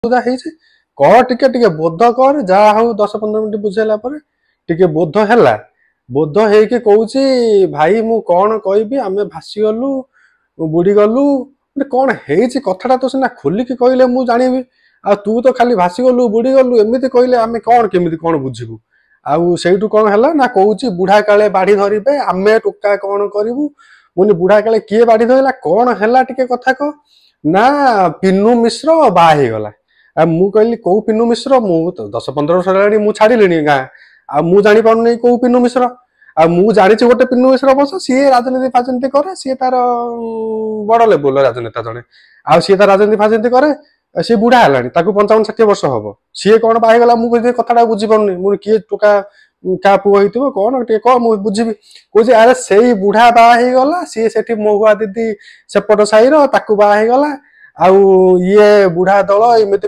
ହେଇଛି କହ, ଟିକେ ଟିକେ ବୋଧ କର। ଯାହା ହଉ 10-15 ମିନିଟ୍ ବୁଝେଇଲା ପରେ ଟିକେ ବୋଧ ହେଲା। ବୋଧ ହେଇକି କହୁଛି, ଭାଇ ମୁଁ କଣ କହିବି, ଆମେ ଭାସିଗଲୁ, ବୁଡିଗଲୁ। ମାନେ କଣ ହେଇଛି କଥାଟା ତ ସିନା ଖୋଲିକି କହିଲେ ମୁଁ ଜାଣିବି। ଆଉ ତୁ ତ ଖାଲି ଭାସିଗଲୁ ବୁଡିଗଲୁ ଏମିତି କହିଲେ ଆମେ କଣ କେମିତି କଣ ବୁଝିବୁ? ଆଉ ସେଇଠୁ କଣ ହେଲା ନା କହୁଛି, ବୁଢା କାଳେ ବାଢି ଧରିବେ, ଆମେ ଟୋକା କଣ କରିବୁ? ମୁଁ ବୁଢା କାଳେ କିଏ ବାଢି ଧରିଲା, କଣ ହେଲା ଟିକେ କଥା କହ। ନା ପିନୁ ମିଶ୍ର ବାହା ହେଇଗଲା। ଆଉ ମୁଁ କହିଲି କୋଉ ପିନୁ ମିଶ୍ର? ମୁଁ 10-15 ବର୍ଷ ହେଲାଣି ମୁଁ ଛାଡିଲିଣି ଗାଁ, ଆଉ ମୁଁ ଜାଣିପାରୁନି କୋଉ ପିନୁ ମିଶ୍ର। ଆଉ ମୁଁ ଜାଣିଛି ଗୋଟେ ପିନୁ ମିଶ୍ର ବସ, ସିଏ ରାଜନୀତି ଫାଜନୀତି କରେ, ସିଏ ତାର ବଡ ଲେବୁଲର ରାଜନେତା ଜଣେ। ଆଉ ସିଏ ତାର ରାଜନୀତି ଫାଜନୀତି କରେ, ସିଏ ବୁଢା ହେଲାଣି, ତାକୁ 55-60 ବର୍ଷ ହବ। ସିଏ କଣ ବାହା ହେଇଗଲା? ମୁଁ କହୁଛି କଥାଟା ବୁଝିପାରୁନି। ମୁଁ କିଏ ଟୋକା, କାହା ପୁଅ ହେଇଥିବ କଣ, ଟିକେ କହ ମୁଁ ବୁଝିବି। କହୁଛି ଆରେ ସେଇ ବୁଢା ବାହା ହେଇଗଲା, ସିଏ ସେଠି ମହୁଆ ଦିଦି ସେପଟ ସାହିର, ତାକୁ ବାହା ହେଇଗଲା। ଆଉ ଇଏ ବୁଢା ଦଳ ଏମିତି